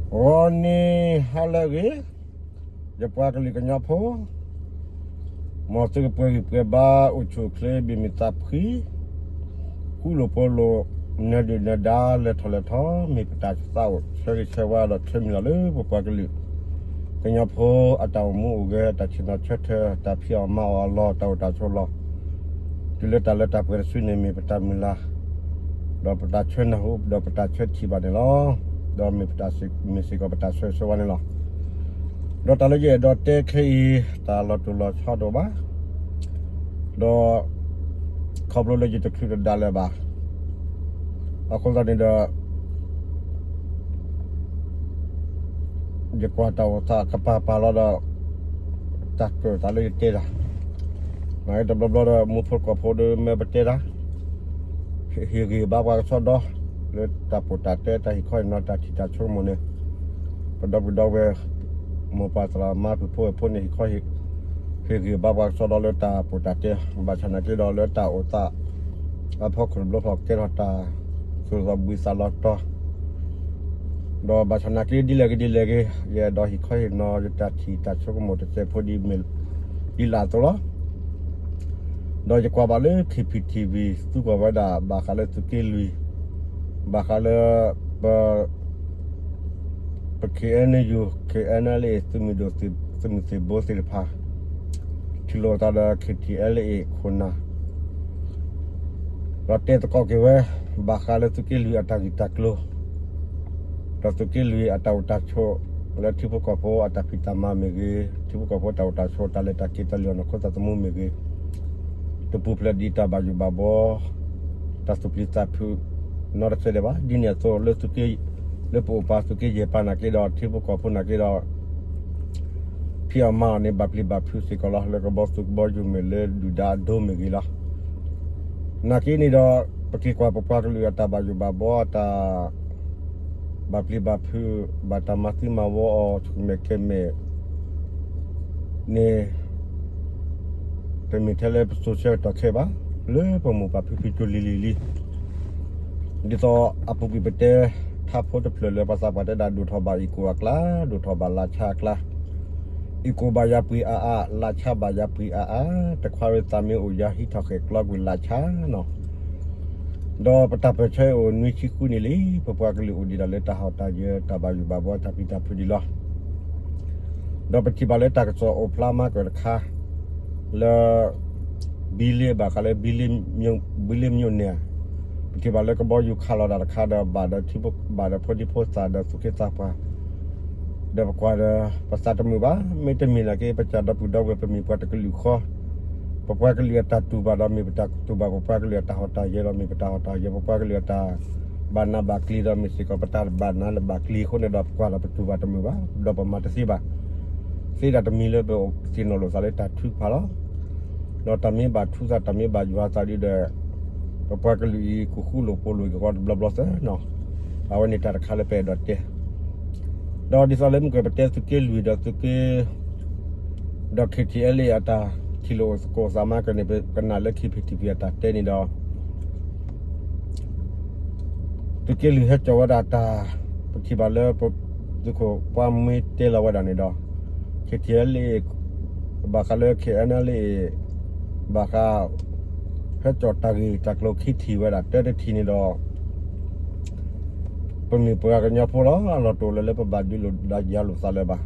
ဂီၤနံၤဟါလၢအဂ့ၤ, ယပှၤကလုာ်ကညီဖိ, မ်သုကပှဲၤဂံၢ်ပှဲၤဘါ အိၣ်ဆူၣ်အိၣ်ချ့ ဘၣ်မုာ်သးဖှံ, ဃူလိာ်ဖိးလိာ်, နၢၤဒုၣ်နၢၤဒါ လဲၤထီၣ်လဲၤထီ, မ့ၢ်ပတၢ်သးအိၣ်ဆၢဂ့ၤဆၢဝါဒီးဆၢမုၢ်လၢ်လၢပပှၤကလုာ်ကညီဖိ အတၢ်အိၣ်မူအိၣ်ဂဲၤ တၢ်ဆ့ၣ်နီၤဆၢထၢၣ် တၢ်ဖံးအီၣ်မၤအီၣ်အလီၢ် တၢ်အိၣ်တၢ်ဆိးလီၢ် တုၤလၢတၢ်လၢတၢ်ပှဲၤတစုန့ၣ် မ့ၢ်ပတၢ်မုၢ်လၢ် ဒီးပတၢ်ဆၢနၢ်ဟူ ဒီးပတၢ်ဆၢထံၣ်ဘၣ်န့ၣ်လီၤ. ဒီးမ့ၢ်ပတၢ်စ့ၢ် မ့ၢ်စ့ၢ်ကီးပတၢ်ဆၢဂ့ၤဆၢဝါန့ၣ်လီၤ. ဒီးတၢ်လၢယအဲၣ်ဒိးတဲခဲအံၤ တၢ်လီၤတိၢ်လီၤဆီတအိၣ်ဘၣ်. ဒီး ခီဖျိလၢယတချုးတဒါလၢၤဘၣ် အဃိသတးန့ၣ်ဒီး ယကွၢ်တၢ်အိၣ်သးကပၤပၤလီၤဒီး တၢ်ကၢၣ်သးလၢယတဲတၢ်, မ့ၢ်တဘျီဘျီဒီး မူဖိတကိးဖိဒီး မၢပတဲတၢ် ဟ့ၣ်ဂံၢ်ဘါပှၤကစီဒီ လၢတၢ်ပီးတၢ်တဲ တၢ်ဟ့ၣ်ခီဟ့ၣ်နီၤ တၢ်ထံၣ်တၢ်ဆိကမိၣ်န့ၣ် ပဒီပုၢ်ဒီဝဲၢ် မိၢ်ပၢ်သရၣ်သမါ ပုၢ်ဖိဝဲၢ်ဖိန့ၣ် ဟ့ၣ်ခီ ဟ့ၣ်ဂံၢ်ဘါပှၤကစီဒီလၢတၢ်ပီးတၢ်တဲ, ဘၣ်ဆၣ်နာ်က့ဒီးလၢတၢ်အိၣ်သး အဖီခိၣ်တဘျီဖီကဲထီၣ်တၢ် သူၣ်လီၤဘှံးသးလီၤတီၤ ဒီးဘၣ်ဆၣ်နာ်က့ဒ်လဲၣ်ဂ့ၤဒ်လဲၣ်ဂ့ၤ ယအဲၣ်ဒိးဟ့ၣ်ခီဟ့ၣ်နီၤ ယတၢ်ထံၣ်တၢ်ဆိကမိၣ်တစဲးဖိဒ်မ့ၢ် ဒ်လာ်အသိးလီၤ. ဒီးယကွၢ်ဘၣ်လၢ ခ့ၣ်ပံၣ်ထံၣ်ဝံၤ သူကွၢ်ဝဲဒၣ် ဘၣ်ဃးလၢသုးက့လွံၢ်, ဘၣ်ဃးလၢ ပ ပ ခ့ၣ်အဲၣ်ယူၣ် ခ့ၣ်အဲၣ်လ်အ့ၣ် သုးမုၢ်ဒိၣ် သုးမုၢ်သံၣ်ဘိသ့ၣ်တဖၣ် ထံၣ်လိာ်သးဒီး ခ့ၣ်ထံၣ်အဲၣ်လ်အ့ၣ် ခိၣ်နၢ် ဒီးတဲသကိးက့ၤဝဲ ဘၣ်ဃးလၢသုးက့လွံၢ်အတၢ်ဂ့ၢ်တၢ်ကျိၤ ဒီးသုးက့လွံၢ်အတၢ်အိၣ်တၢ်ဆိး လၢထံဖိကီၢ်ဖိအတၢ်ဖံးတၢ်မၤမ့ၢ်ဂ့ၤ, ထံဖိကီၢ်ဖိတၢ်အိၣ်တၢ်ဆိး တၢ်လဲၤတၢ်က့ၤတၢ်လုၢ်အီၣ်နီၢ်ခိသးသမူမ့ၢ်ဂ့ၤ, တပူၤဖျဲးဒ်တၢ်ဘၣ်ယိၣ်ဘၣ်ဘှီ တၢ်သူၣ်ပျံၤသးဖုး နီတစဲးဒံးဘၣ်. ဒ်န့ၣ်အသိးလၢသုးက့ လၢပအိၣ်ပာ်သုးက့ယဲၢ်ပၤနာ်က့ဒီး ထံဖိကီၢ်ဖိနာ်က့ဒီး ဖံးအီၣ်မၤအီၣ်န့ၣ် ဘၣ်ပျံၤဘၣ်ဖုးစ့ၢ်ကီးလီၤ. လၢကဘီသူၣ်ကဘီယူၤမ့ၢ်လၢဒုၣ်ဒါအဒိမ့ၢ်ဂ့ၤလီၤ. နာ်က့န့ၣ်ဒီး ပက့ၤကွၢ်ပပှၤကလုာ်အတၢ်ဘၣ်ယိၣ်ဘၣ်ဘှီ အတၢ် ဘၣ်ပျံၤဘၣ်ဖုး ဘၣ်တၢ်မၤသံမၤဝီအီၤ ဆူၣ်မဲာ်ကဲၤမဲာ်န့ၣ် တမ့ၢ်ထဲလၢပစိၤဆၢကတီၢ်ခဲအံၤဘၣ်, လၢပမိၢ်ပၢ်ဖံဖုကၠိလံၤလံၤလံ. ဒ်သိးအပူၤကွံာ်ပတဲ ထါဖိတဖျၢၣ်လၢပှၤသးပှၢ်တဲဒၣ် ဒိၣ်ထီၣ်ဘၣ်အံၣ်ကိၣ်အကျါ, ဒိၣ်ထီၣ်ဘၣ်လါဆါအကျါ, အံၣ်ကိၣ်ဘၣ်ယၤပှ့ၤအါအါ, လါဆါဘၣ်ယၤပှ့ၤအါအါ, တခွါရ့သးမ့ၢ်အိၣ်ယၤဟံးထီၣ်ဃဲၣ်ကျီကွံာ်လါဆါနီၤ. ဒီးပတၢ်ပၢၢ်ဆၢအိၣ်နွံဆံဃုနံၣ်လံ, ပပှၤကလုာ်အိၣ်ဒံးဒၣ်လၢတၢ်ဟီၣ်တၢ်ယၢၤ တၢ်ဘၣ်ယိၣ်ဘၣ်ဘှီ တၢ်ပျံၤတၢ်ဖုးဒံးလီၤ. ဒီးပထံၣ်ဘၣ်လၢတၢ်ကစီၣ်အိၣ်ဖျါမၤကၢၢ်တခါ လၢ ဘံလ့ ဘၣ်ဃးလၢ ဘံလ့ မြို့နယ်, ပထံၣ်ဘၣ်လၢကဘီယူၤခးလီၤတၢ်တခါဒီး ဘၣ်ဒီးထံဖိ ဘၣ်ဒီးဖိဒံဖိသၣ်ဒီးသူၣ်က့သးပှၢ်, ဒီးပကွၢ်ဒီး ပသးတမုာ်ဘၣ်, မ့တမ့ၢ်နာ်က့ ပစၢ်ဒီပုၢ်ဒီဝဲၢ် ပမ့ၢ်ပှၤတကလုာ်ဃီ, ပပှၤကလုာ်အတၢ်တူၢ်ဘၣ်ဒီး မ့ၢ်ပတၢ်တူၢ်ဘၣ် ပပှၤကလုာ်အတၢ်ဟီၣ်တၢ်ယၢၤဒီး မ့ၢ်ပတၢ်ဟီၣ်တၢ်ယၢၤ, ပပှၤကလုာ်အတၢ်ဘၣ်နးဘၣ်ကျံၤဒီး မ့ၢ်စ့ၢ်ကီးပတၢ်ဘၣ်နးဘၣ်ကျံၤအဃိန့ၣ်ဒီး ပကွၢ်ဒီးပတူၢ်ဘၣ်တမုာ်ဘၣ်, ဒီးပမၤတသ့ဘၣ်. သ့ဒၣ်တမံၤလၢပသ့ၣ်နီၣ်လိာ်သးလၢတၢ်ထုကဖၣ်လီၤ. ဒီးတၢ်မ့ၢ်ဘၣ်ထူသး တၢ်မ့ၢ်ဘၣ်ယွၤသးဒ်ဒီး ပပှၤကလုာ်အံၤ ကဃူလိာ်ဖိးလိာ်က့ၤဃီတဘျီဘျီသၢနီၤ. အဝဲန့ၣ်တၢ်တခါလၢပအဲၣ်ဒိးတဲ ဒီးဒ်သိးလၢမုၢ်ကပတဲသုးက့လွံၢ်ဒီးသုးက့ ဒီး ခ့ၣ်ထံၣ်အဲလ့ၣ် အတၢ်ထံၣ်လိာ်သကိးသးမၤကၢၢ်န့ၣ် ပကနၣ်လၢ ခ့ၣ်ပံၣ်ထံၣ်ဝံၤ အတၢ်တဲန့ၣ်ဒီး သုးက့လွံၢ်ဟဲကၠီၣ်ဝဲဒၣ်တၢ် ပထံၣ်ဘၣ်လၢ သုးခိၣ်ပှၢ်မ့ၢ်တဲလီၤဝဲဒၣ်န့ၣ်ဒီး ခ့ၣ်ထံၣ်အဲလ့ၣ် ဘၣ်ဃးလၢ ခ့ၣ်အဲလ့ၣ် ဘၣ်ဃး ဟဲကၠီၣ်တၢ်ဂ့ၢ်တၢ်ကျိၤခံထံၣ်ဝဲဒၣ် တၢတထံၣ်န့ၣ်ဒီး ပမ့ၢ်ပှၤကညီဖိလီၤ. အလီၢ်တအိၣ်လၢၤလၢပဘၣ်ဒုးလိာ်ဒါယၤလိာ်သးလၢၤဘၣ်.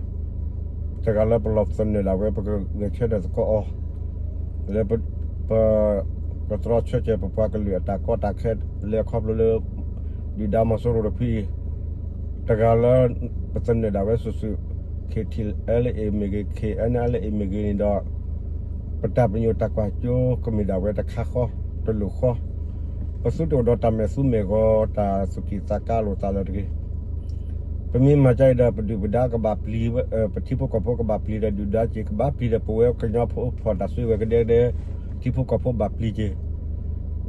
တဂၤလၢပလီၢ်သနၢၣ်ဒၣ်ဝဲ ပကဂဲၤဆၢထၢၣ်သကိးအီၤ လၢပ ကတြီဆၢစၢၤပပှၤကလုာ်အတၢ်ကီတၢ်ခဲ လၢအခီဖျိလၢ ဒုၣ်ဒါမီၤစိရိၤတဖုအံၤ တဂၤလၢ ပသနၢၣ်ဒၣ်ဝဲစုာ်စုာ် ခ့ၣ်ထံၣ်အဲလ့ၣ်မ့ၢ်ဂ့ၤ ခ့ၣ်အဲလ့ၣ်မ့ၢ်ဂ့ၤန့ၣ်ဒီး ပတၢ်ပညိၣ်တၢ်ကွၢ်စိကမ့ၢ်ဒၣ်ဝဲတခါဃီ တလိၣ်ဃီ ပသုတအိၣ်ဒီးတၢ်မဲာ်သူမဲာ်ဂီၤ တၢ်သူၣ်က့ၣ်သးကါလိာ်သးလၢၤတဂ့ၤ. ပမ့ၢ်မၤကါအံၤဒီး ပဒုၣ်ပဒါကဘၣ်ပျံၤ ပထံဖိကီၢ်ဖိကဘၣ်ပျံၤဒီး ဒုၣ်ဒါစ့ၢ်ကဘၣ်ပျံၤဒီး ပဝဲကညီဖိဖီၣ်တၢ်စုကဝဲၤကဒဲကဒဲ ထံဖိကီၢ်ဖိဘၣ်ပျံၤက့ၤ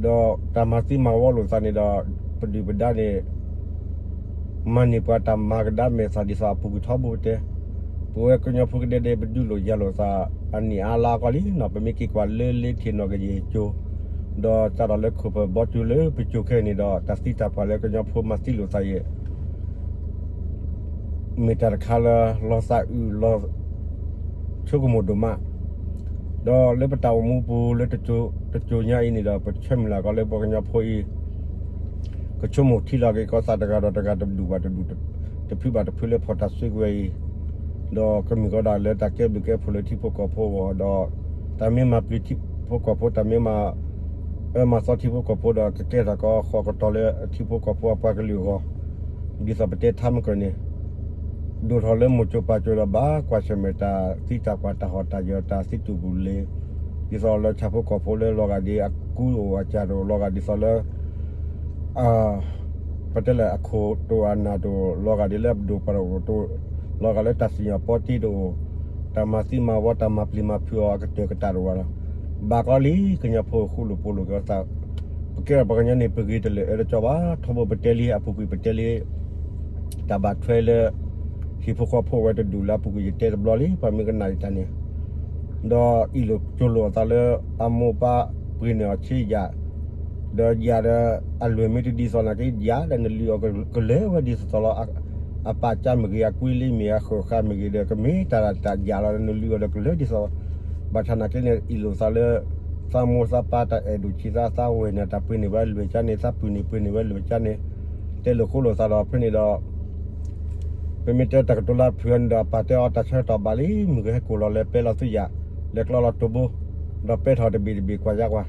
ဒီးတၢ်မၤသံမၤဝီလိာ်သးန့ၣ်ဒီး ပဒုၣ်ပဒါန့ၣ် မၤန့ၢ်ပှၤတၢ်မၤကဒါမဲာ်သးဒ်သိးအပူၤကွံာ်ထီဘိတဲ ပဝဲကညီဖိကဒဲကဒဲ ပဒုးလိာ်ယၤလိာ်သး အနံၣ်အါလါအါကီလံနီၤ. ပမ့ၢ်က့ၤကွၢ်လၢလ့ထံၣ်နီၣ်ကယဲၢ်ကၠိ ဒီးစးထီၣ်လၢခိၣ်ဖၢၣ်ဘီကၠိလၢပကၠိခဲအံၤန့ၣ်ဒီး တၢ်သံတၢ်ပှၢ်လၢကညီဖိမၤသံလိာ်သးယဲၢ် မ့ၢ်တၢ်တခါလၢလီၤသးအုးလီၤ ဆိကမိၣ်ဒိၣ်မး, ဒီးလၢပတၢ်အိၣ်မူပူၤလၢတစိၤညါအံၤန့ၣ်ဒီး ပဆၢမုၢ်လၢ်ကီးလၢပှၤကညီဖိအံၤ ကဆိကမိၣ်ထံလီၤက့ၤကီးသးတဂၤဒီးတဂၤတဒူၣ်ဘၣ်တဒူၣ် တဖုဘၣ်တဖုလၢဖီၣ်တၢ်စုကဝဲၤအံၤ, ဒီးကမ့ၢ်ကီးဒၣ်လၢတၢ်ကဲဘျုးကဲဖှိၣ်လၢထံဖိကီၢ်ဖိအဂီၢ်ဒီး တၢ်မ့ၢ်မၤပျံၤထံဖိကီၢ်ဖိ တၢ်မ့ၢ်မၤ အၢမၤသီထံဖိကီၢ်ဖိဒီး ကကဲထီၣ်ကီးဃီးကတီၤလၢထံဖိကီၢ်ဖိအပှၤကလုာ်အဂီၢ်, ဒ်သိးပတဲထါမုၢ်ကၢၢ်န့ၣ် ဒိၣ်ထီၣ်လၢမိၢ်စိၤပၢ်စိၤဒီးဘၣ်ကွၢ်ဆၢၣ်မဲာ်တၢ်သံတၢ်ပှၢ်တၢ်ဟီၣ်တၢ်ယၢၤတၢ်သံတူၢ်ပူၤလ့ၤ, ဒ်သိးလၢဆၣ်ဖိကီၢ်ဖိလၢလီၤဂာ်ဒ်အကူအအိၣ်အကၢ်တအိၣ် လီၤဂာ်ဒ်သိးလၢ ပတဲလဲၣ်အခိၣ်တအိၣ်အနၢ်တအိၣ် လီၤဂာ်ဒ်လၢအပဒိၣ်ပှၢ်တအိၣ်တအိၣ် လီၤဂာ်လၢတၢ်စံၣ်ညီၣ်ပီတ့တအိၣ် တၢ်မၤသံမၤဝီတၢ်မၤပျံၤမၤဖုးအီၤအကတၢၢ်ကတၢၢ်တအိၣ်ဘၣ်လီၤ. ဘၣ်ကီလံကညီဖိဃူလိာ်ဖိးလိာ်က့ၤသး, ပကဲထီၣ်ပှၤကညီန့ၣ် ပဂ့ၤတလၢာ်အၢတကီဘၣ် ထီဘိပတဲလံအပူၤကွံာ်ပတဲလံ တၢ်ဘၣ်ထွဲလၢ ဟံၣ်ဖိဃီဖိဝဲတဒူၣ်လၢအပူၤကွံာ်ယတဲတဘျီလံ ပှၤမ့ၢ်ကနၣ်ယတၢ်န့ၣ်, ဒီးအံၣ်လိာ်ကၠိလိာ်အသးလၢအမိၢ်ပၢ်ပှ့ၤန့ၢ်အီၤဆ့ယၣ်, ဒီးယၣ်ဒီးအလွဲၢ်မ့ၢ်တဒ်သိးနာ်က့ ယၣ်ဒီးနလုၢ်အီၤကလၢာ်ဝဲဒ်သိးသိးလီၤ. အပၢ်ကၠါမ့ၢ်ဂ့ၤ အကွ့လ့မ့ၢ်ဂ့ၤ အဃၢၤဃာ်မ့ၢ်ဂ့ၤဒီး ကမ့ၢ်တၢ်တၢ်ယၣ်လီၤ နလုၢ်အီၤဒီးကလၢာ်ဒ်သိး ဘၣ်ဆၣ်နာ်က့န့ၣ် အံၣ်လိာ်သးလၢ သးမိၢ်သးပၢ်တၢ်အဲၣ်ဒိၣ်ဆံးသး သးဝဲၢ်န့ၣ် တၢ်ပှ့ၤန့ၢ်ဝဲလွဲၢ်ကၠါန့ၣ် သးပုၢ်န့ၣ်ပှ့ၤန့ၢ်ဝဲလွဲၢ်ကၠါန့ၣ် တဲလိာ်ဃိလိာ်သးဒီးဖဲန့ၣ်ဒီး ပမ့ၢ်တဲတၢ်ကတိၤလၢအဖုၣ်အီၤန့ၣ်ဒီး အပၢ်တဲအီၤတၢ်ဆၢကတီၢ်ဘၣ်လံ မုၢ်ဂဲၤဟဲကိၢ်လီၤလဲၤပဲလီၤသုးယၣ် လဲၤကျီလီၤတိၢ်ဘိ ဒီးပဲထီၣ်တဘ့ၣ်တဘ့ၣ်ကွၢ်ယါကွၢ်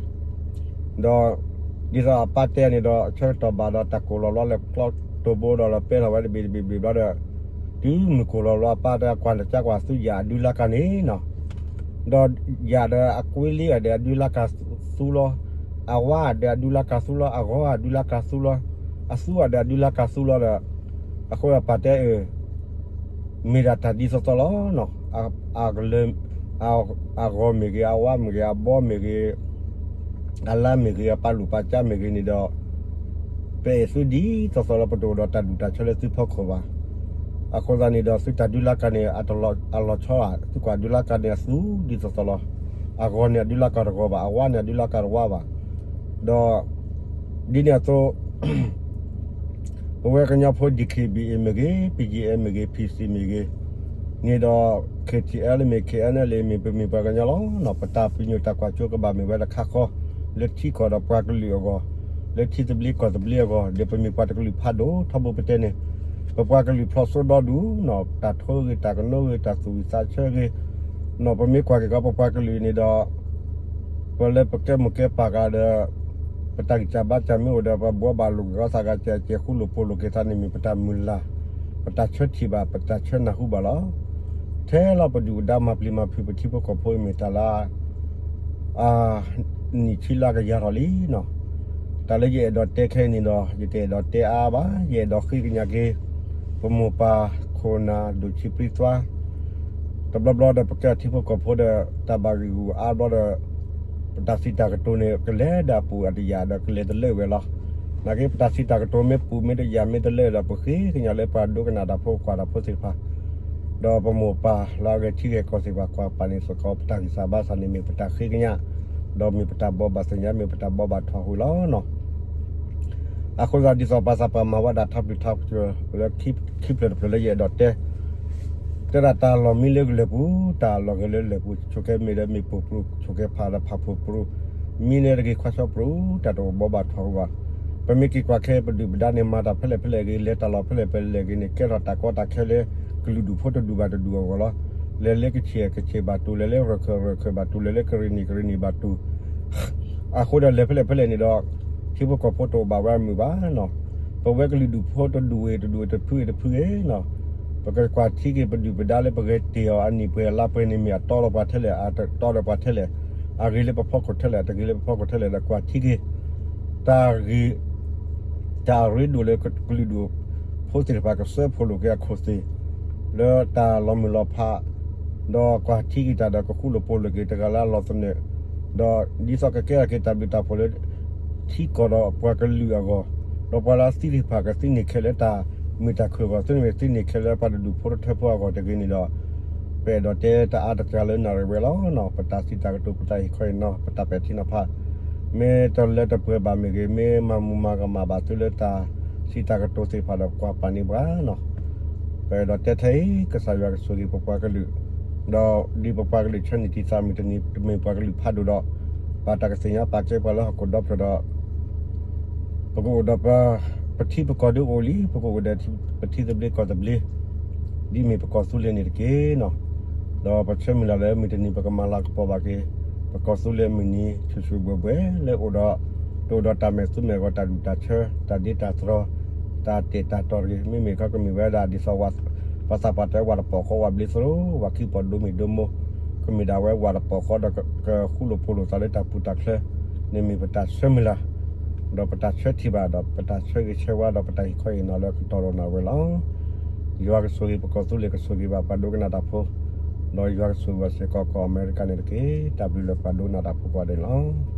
ဒီး ဒ်သိးအပၢ်တဲန့ၣ်ဒီး ဆၢကတီၢ်ဘၣ်ဒီးတၢ်ကိၢ်လီၤဘျီလဲၤကျီတိၢ်ဘိဒီးလီၤပဲထီၣ်ဝဲတဘ့ၣ်တဘ့ၣ်တဘ့ၣ်ဘျီဒီး တုၤမုၢ်ကိၢ်လီၤဘျီအပၢ်တဲကွၢ်လၢကၠါကွၢ်သုးယၣ်အဒုလါကါန့ၣ်နီၤ ဒီးယၣ်ဒီးအကွ့လ့အီၤဒီးအဒုလါကါသူလီၤ, အဝါဒီးအဒုလါကါသူလီၤ, အဂီၤအဒုလါကါသူလီၤ, အသူအီၤဒီးအဒုလါကါသူလီၤဒီး အဃိအပၢ်တဲအၢ မ့ၢ်ဒၣ်တၢ်ဒ်သိးသိးလီၤ. အကလၢ အဂီၤမ့ၢ်ဂ့ၤ, အဝါမ့ၢ်ဂ့ၤ, အဘီမ့ၢ်ဂ့ၤ, အလါမ့ၢ်ဂ့ၤ, အပၢ်လူၢ်ပၢ်ကၠါမ့ၢ်ဂ့ၤန့ၣ်ဒီး ပအဲၣ်သုဒ်သိးသိးလီၤ. ပတအိၣ်ဒီးတၢ်ဒူၣ်တၢ်ဆၢလၢသုဖီခိၣ်ဘၣ်. အဃိသတးန့ၣ်ဒီး သုတၢ်ဒုးလၢကါန့ၣ် အလီၤဆီဧါ, သုကွၢ်ဒုးလၢကါန့ၣ်အသူဒ်သိးသိးလီၤ. အဂီၤန့ၣ်အဒုးလၢကါတဂီၤဘၣ်, အဝါန့ၣ်အဒုးလၢကါတဝါဘၣ်. ဒီး ဒ်န့ၣ်အသိး ပဝဲကညီဖိ DKBA မ့ၢ်ဂ့ၤ, BGF မ့ၢ်ဂ့ၤ, PC မ့ၢ်ဂ့ၤ, န့ၣ်ဒီး KTLA မ့ၢ် KNLA မ့ၢ် ပမ့ၢ်ပှၤကညီလီၤ. ပတၢ်ပညိၣ်တၢ်ကွၢ်စိကဘၣ်မ့ၢ်ဝဲတခါဃီ လၢထံကီၢ်ဒီးပှၤကလုာ်အဂီၢ်, လၢထံသဘျ့ကီၢ်သဘျ့အဂီၢ်, ဒီးပမ့ၢ်ပှၤတကလုာ်ဖးဒိၣ် ထီဘိပတဲန့ၣ်, ပပှၤကလုာ်ဖျိးစိဒီဒူၣ်နီၤ, တၢ်ထိဂ့ၤ တၢ်ကနိဂ့ၤ တၢ်သူၣ်ဝံၣ်သးဆၢဂ့ၤ, နီၤ ပမ့ၢ်ကွၢ်က့ၤကီး ပပှၤကလုာ်န့ၣ်ဒီး ပလၢပကဲမိၢ်ကဲပၢ်ဂၤဒီး ပတၢ်ဂံၢ်စၢ်ဘါစၢ်မ့ၢ်အိၣ်ဒီး ပဘှီဘၣ်လိာ်က့ၤကီးသးဂၤ ကဲကဲဃူလိာ်ဖိးလိာ်က့ၤသးန့ၣ် မ့ၢ်ပတၢ်မုၢ်လၢ်, ပတၢ်ဆၢထံၣ်ဘၣ် ပတၢ်ဆၢနၢ်ဟူဘၣ်လီၤ. ထဲလီၤပဒုၣ်ပဒါမၤပျံၤမၤဖုးပထံဖိကီၢ်ဖိအံၤမ့ၢ်တၢ်လၢ အနံၣ်ဆံလၢကယၤထီၣ်လံနီၤ. တၢ်လၢယအဲၣ်ဒိးတဲခဲအံၤန့ၣ်ဒီး ယတအဲၣ်ဒိးတဲအါဘၣ်, ယအဲၣ်ဒိးဃ့ကညးက့ၤ ပမိၢ်ပၢ်ခိၣ်နၢ်ဒိၣ်ဆံးပြံသွါ တဘျီဘျီဒီး ပကဲထံဖိကီၢ်ဖိဒီး တၢ်ဘၣ်ဂံာ်ဂူာ်အါဘျီဒီး ပတၢ်စံးတၢ်ကတိၤန့ၣ် ကလဲၤဒၣ်ပူၤအတယာ်ဒီး ကလဲၤတလၢာ်ဝဲလီၤ. နာ်က့ ပတၢ်စံးတၢ်ကတိၤမ့ၢ်ပူၤမ့ၢ်တယာ်မ့ၢ်တလၢာ်ဒီး ပဃ့ကညးလၢပှၤဒိကနၣ်တၢ်ဖိကွၢ်တၢ်ဖိသ့ၣ်တဖၣ် ဒီးပမိၢ်ပၢ်လၢအဂဲၤထံဂဲၤကီၢ်သ့ၣ်တဖၣ် ကွၢ်ပာ်န့ၢ်စ့ၢ်ကီး ပတၢ်ဂံၢ်စၢ်ဘါစၢ်န့ၣ် မ့ၢ်ပတၢ်ဃ့ကညး, ဒီးမ့ၢ်ပတၢ်ဘိးဘၣ်သ့ၣ်ညါ မ့ၢ်ပတၢ်ဘိးဘၣ်ထွဲဟူလီၤနီၤ. အဃိသတး ဒ်သိးပှၤသးပှၢ်မၤဝဲဒၣ်ထါပျုၤထါပတြၢၤလၢ ခံဖျၢၣ်တဖျၢၣ်လၢယအဲၣ်ဒိးတဲ, တဲဒၣ်တၢ်လီၢ်မံလၢကလၢၢ်ပူၤ, တၢ်လီၢ်ဂဲၤလၢလၢၢ်ပူၤ, ဆိးကဲမ့ၢ်ဒီးမ့ၢ်ပိာ်ပရူး, ဆိးကဲဖးဒီးဖးဖိပရူး, မံန့ၣ်တဂ့ၤ ခွါဆီပရူး, တၢ်တအိၣ်ဘိးဘၣ်ထွဲဟူဘၣ်. ပမ့ၢ်က့ၤကွၢ်ခဲ ပဒုၣ်ပဒါန့ၣ် မၤတၢ်ဖဲလဲၣ်ဖဲလဲၣ်ဂ့ၤ, လဲၤတၢ်လီၢ်ဖဲလဲၣ်ဖဲလဲၣ်ဂ့ၤန့ၣ် ကဲထီၣ်တၢ်ကီတၢ်ခဲလၢ ကလုာ်ဒူၣ်ဖိတဒူၣ်ဘၣ်တဒူၣ်အဂီၢ်လီၤ. လဲၤလၢကခ့ၣ်ကခ့ၣ်ဘၣ်တူၢ်, လဲၤလၢရၢၢ်ခၢၣ်ရၢၢ်ခၢၣ်ဘၣ်တူၢ်, လဲၤလၢကရ့ၣ်နံၣ်ကရ့ၣ်နံၣ်ဘၣ်တူၢ် အဃိဒီးလဲၤဖဲလဲၣ်ဖဲလဲၣ်န့ၣ်ဒီး ထံဖိကီၢ်ဖိတအိၣ်ဘၣ်ဝဲအမုာ်ဘၣ်နီၤ. ပဝဲကလုာ်ဒူၣ်ဖိတဒူၣ်ဝဲတဒူၣ်ဝဲတဖုဂ့ၤတဖုဂ့ၤနီၤ, ပကကွၢ်ထံက့ၤပဒုၣ်ပဒါလၢပဂဲၤတ့ၢ်အီၤအနံၣ်ပှဲၤအလါပှဲၤန့ၣ် မ့ၢ်အတီလီၤပှၤထဲလဲၣ် အတတီလီၤပှၤထဲလဲၣ်, အဂ့ၤလၢပဖီခိၣ်ထဲလဲၣ် အတဂ့ၤလၢပဖီခိၣ်ထဲလဲၣ်ဒီးကွၢ်ထံက့ၤ တၢ်ဂ့ၤ တၢ်အရ့ဒိၣ်လၢကလုာ်ဒူၣ်ဖိသ့ၣ်တဖၣ်ကစၢဖှိၣ်လိာ်က့ၤအခိၣ်သ့ၣ် လၢတၢ်လီၤမုၢ်လီၤဖး ဒီးကွၢ်ထံက့ၤတၢ်ဒီးကဃူလိာ်ဖိးလိာ်က့ၤတဂၤလၢအလီၢ်သနၢၣ်, ဒီးဒ်သိးကကဲထီၣ်က့ၤတၢ်ဘျုးတၢ်ဖှိၣ်လၢ ထံကီၢ်ဒီးပှၤကလုာ်အဂီၢ်, ဒီးပှၤလၢသံသ့ၣ်တဖၣ်ကသံန့ၢ်ခဲလၢာ်တၢ်မုာ်တၢ်ခုၣ်အဂီၢ်, သံန့ၣ်သံန့ၢ်ခဲလၢာ်ပှၤတဒူၣ်ဖိတထၢဖိအဂီၢ်တဂ့ၤန့ၣ်ဒီး ပအဲၣ်ဒိးတဲတၢ်အါတကၤလၢနၣ်ရံၣ်ဝဲလီၤ. ပတၢ်စံးတၢ်ကတိၤ ပတၢ်အံၤခီအံၤနီၤ ပတၢ်ပဲာ်ထံနီၤဖး မ့ၢ်တလၢတပှဲၤဘၣ်မ့ၢ်ဂ့ၤ, မ့ၢ်မၤမူမၤကမၣ်ဘၣ်သုလၢတၢ်စံးတၢ်ကတိၤသ့ၣ်တဖၣ်ဒီး ပကွၢ်ပာ်န့ၢ်ပှၤနီၤ. ပအဲၣ်ဒိးတဲထဲအံၤ ကစၢ်ယွၤကဆိၣ်ဂ့ၤပပှၤကလုာ်, ဒီးဒ်ပပှၤကလုာ်ဆၢန့ၢ်တံၢ်သးမုၢ်တနံၤ တမ့ၢ်ပှၤကလုာ်ဖးဒိၣ်ဒီး ဘၣ်တၢ်ကသ့ၣ်ညါပာ်ကဲပှၤလၢဟီၣ်ခိၣ်ဒီဖျၢၣ်ဒီး ပကအိၣ်ဒီးပ ပထံပကီၢ်ဒုးအိၣ်လံ, ပကအိၣ်ဒီးပထံသဘျ့ကီၢ်သဘျ့ ဒ်မ့ၢ်ပကီၢ်သူလ့ၤန့ၣ်တက့ၢ်နီၤ. ဒီးပဆၢမုၢ်လၢ်လၢ မုၢ်တနံၤပကမၤလၤကပီၤဘၣ်က့ၤ ပကီၢ်သူလ့ၤအမုၢ်နံၤ ဆူၣ်ဆူၣ်ဘှဲၣ်ဘှဲၣ်လၢအိၣ်ဒီး တအိၣ်ဒီးတၢ်မဲာ်သူမဲာ်ဂီၤ တၢ်ဒူၣ်တၢ်ဆၢ တၢ်ဒ့တၢ်သရီ တၢ်တဲာ်တၢ်တီၢ်တဂ့ၤ, မ့မ့ၢ်ခီကမ့ၢ်ဝဲဒၣ်ဒ်သိး ပှၤသးပှၢ်တဲဝဲ ဝၤတပီၢ်ဃီ ဝၤဘျ့သရိာ် ဝၤခံပီၢ်ဒိမ့ၢ်ဒိမိၢ်, ကမ့ၢ်ဒၣ်ဝဲဝၤတပီၢ်ဃီဒီး ကဃူလိာ်ဖိးလိာ်သးလၢတၢ်ပူၤတၢ်ချၢန့ၣ် မ့ၢ်ပတၢ်ဆၢမုၢ်လၢ် ဒီးပတၢ်ဆၢထံၣ်ဘၣ် ဒီးပတၢ်ဆၢဂ့ၤဆၢဝါ ဒီးပတၢ်ဟ့ၣ်ခီဟ့ၣ်နီၤလၢအကတီၢ်ဒီးနၢ်ဝဲလီၤ. ယွၤကဆိၣ်ဂ့ၤပကီၢ်သူလ့ၤ, ကဆိၣ်ဂ့ၤဘၣ်ပှၤဒိကနၣ်တၢ်ဖိ, ဒီးယွၤကဆိၣ်ဂ့ၤဘၣ်စ့ၢ်ကီးကီၢ်အမဲရကၤန့ၣ်တက့ၢ်. တၢ်ဘျုးလၢပှၤဒိကနၣ်တၢ်ဖိကိးဂၤဒဲးန့ၣ်လီၤ.